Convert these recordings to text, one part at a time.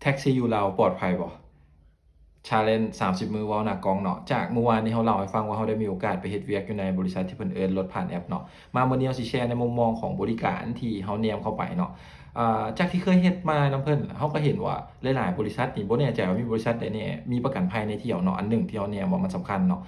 ທັກຊີຢູ່ລາວປອດໄພບໍ່? ຊາເລນສາມສິບມື້ເວົ້າໜ້າກ້ອງເນາະ. ຈາກມື້ວານນີ້ເຮົາເລົ່າໃຫ້ຟັງວ່າເຮົາໄດ້ມີໂອກາດໄປເຮັດວຽກຢູ່ໃນບໍລິສັດທີ່ເພິ່ນເອີ້ນລົດຜ່ານແອັບເນາະ. ມາມື້ນີ້ເຮົາຊິແຊໃນມຸມມອງຂອງບໍລິການທີ່ເຮົາແນມເຂົ້າໄປເນາະ. ອາ ຈາກທີ່ເຄີຍເຮັດມານຳເພິ່ນ ເຮົາກໍເຫັນວ່າຫຼາຍໆບໍລິສັດນີ້ ບໍ່ແນ່ໃຈວ່າມີບໍລິສັດໃດແນ່ ມີປະກັນໄພໃນທ່ຽວເນາະ. ອັນໜຶ່ງທີ່ເຮົາແນມວ່າມັນສຳຄັນເນາະ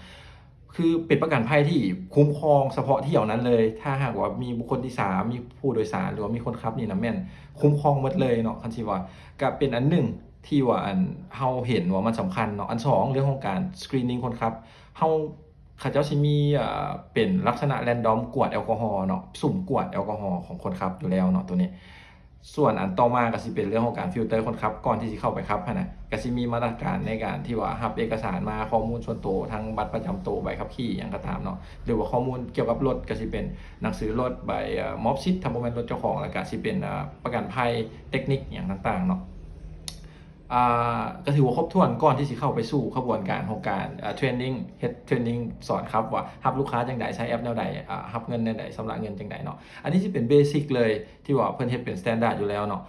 ຄືເປັນປະກັນໄພທີ່ຄຸ້ມຄອງສະເພາະທ່ຽວນັ້ນເລີຍ. ຖ້າຫາກວ່າມີບຸກຄົນທີສາມ ມີຜູ້ໂດຍສານ ຫຼືວ່າມີຄົນຂັບນີ້ນະ ແມ່ນຄຸ້ມຄອງໝົດເລີຍເນາະ. ຄັນຊິວ່າ ກະເປັນອັນໜຶ່ງທີ່ວ່າ ອັນ ເຮົາເຫັນວ່າມັນສຳຄັນເນາະ. ອັນສອງ ເລື່ອງຂອງການສະກຣີນນິງຄົນຂັບ ເຮົາ ເຂົາເຈົ້າຊິມີ ເອີ ເປັນລັກສະນະແຣນດອມກວດແອລກໍຮໍເນາະ, ສຸ່ມກວດແອລກໍຮໍຂອງຄົນຂັບຢູ່ແລ້ວເນາະ ໂຕນີ້. ສ່ວນອັນຕໍ່ມາກໍຊິເປັນເລື່ອງຂອງການຟິວເຕີຄົນຂັບ ກ່ອນທີ່ຊິເຂົ້າໄປຂັບຫັ້ນນະ ກໍຊິມີມາດຕະການໃນການທີ່ວ່າຮັບເອກະສານມາ, ຂໍ້ມູນສ່ວນໂຕ ທັງບັດປະຈຳໂຕ, ໃບຂັບຂີ່ ຫຍັງກໍຕາມເນາະ ຫຼືວ່າຂໍ້ມູນກ່ຽວກັບລົດ ກໍຊິເປັນໜັງສືລົດ, ໃບ ເອີ ມອບສິດ ຖ້າບໍ່ແມ່ນລົດເຈົ້າຂອງ ແລ້ວກໍຊິເປັນ ເອີ ປະກັນໄພ, ເຕັກນິກ ຫຍັງຕ່າງໆເນາະ. ອ່າ ກໍຖືວ່າຄົບຖ້ວນກ່ອນທີ່ຊິເຂົ້າໄປສູ່ຂະບວນການຂອງການ ອ່າ ເທຣນນິງ ເຮັດເທຣນນິງສອນຂັບວ່າຮັບລູກຄ້າຈັ່ງໃດ, ໃຊ້ແອັບແນວໃດ, ອ່າ ຮັບເງິນແນວໃດ, ຊຳລະເງິນຈັ່ງໃດເນາະ. ອັນນີ້ຊິເປັນເບສິກເລີຍ ທີ່ວ່າເພິ່ນເຮັດເປັນສະແຕນດາດຢູ່ແລ້ວເນາະ.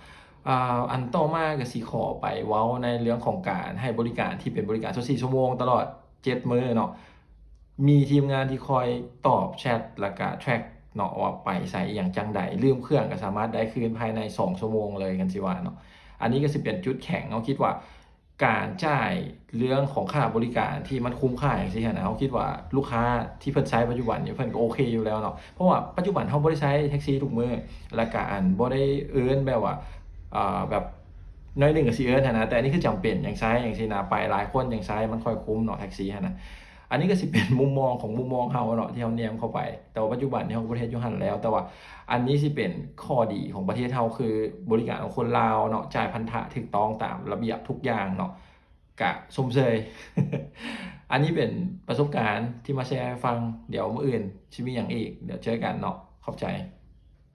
ອ່າ ອັນຕໍ່ມາກໍຊິຂໍໄປເວົ້າໃນເລື່ອງຂອງການໃຫ້ບໍລິການທີ່ເປັນບໍລິການຊາວສີ່ຊົ່ວໂມງຕະຫຼອດເຈັດມື້ເນາະ. ມີທີມງານທີ່ຄອຍຕອບແຊັດ ແລ້ວກະແທຣັກເນາະ ວ່າໄປໃສ ອີ່ຫຍັງຈັ່ງໃດ, ລືມເຄື່ອງກໍສາມາດໄດ້ຄືນພາຍໃນສອງຊົ່ວໂມງເລີຍ ຄັນຊິວ່າເນາະ. ອັນນີ້ກໍຊິເປັນຈຸດແຂງເນາະ. ເຮົາຄິດວ່າການຈ່າຍເລື່ອງຂອງຄ່າບໍລິການທີ່ມັນຄຸ້ມຄ່າຈັ່ງຊີ້ຫັ້ນນະ, ເຮົາຄິດວ່າລູກຄ້າທີ່ເພິ່ນໃຊ້ປັດຈຸບັນນີ້ ເພິ່ນກໍໂອເຄຢູ່ແລ້ວເນາະ. ເພາະວ່າປັດຈຸບັນເຮົາບໍ່ໄດ້ໃຊ້ແທັກຊີທຸກມື້ ແລ້ວກະ ອັນ ບໍ່ໄດ້ເອີ້ນແບບວ່າ ເອີ ແບບໜ້ອຍໜຶ່ງກໍຊິເອີ້ນຫັ້ນນະ, ແຕ່ອັນນີ້ຄືຈຳເປັນ ຍັງໃຊ້ຈັ່ງຊີ້ນະ, ໄປຫຼາຍຄົນຍັງໃຊ້ ມັນຄ່ອຍຄຸ້ມເນາະ ແທັກຊີຫັ້ນນະ. ອັນນີ້ກໍຊິເປັນມຸມມອງຂອງມຸມມອງເຮົາເນາະ ທີ່ເຮົາແນມເຂົ້າໄປ, ແຕ່ວ່າປັດຈຸບັນນີ້ເຮົາກໍບໍ່ໄດ້ເຮັດຢູ່ຫັ້ນແລ້ວ. ແຕ່ວ່າອັນນີ້ຊິເປັນຂໍ້ດີຂອງປະເທດເຮົາ ຄືບໍລິການຂອງຄົນລາວເນາະ, ຈ່າຍພັນທະຖືກຕ້ອງຕາມລະບຽບທຸກຢ່າງເນາະ, ກະຊົມເຊີຍ. ອັນນີ້ເປັນປະສົບການທີ່ມາແຊໃຫ້ຟັງ. ດຽວມື້ອື່ນຊິມີຫຍັງອີກ ດຽວເຈີກັນເນາະ. ຂອບໃຈ.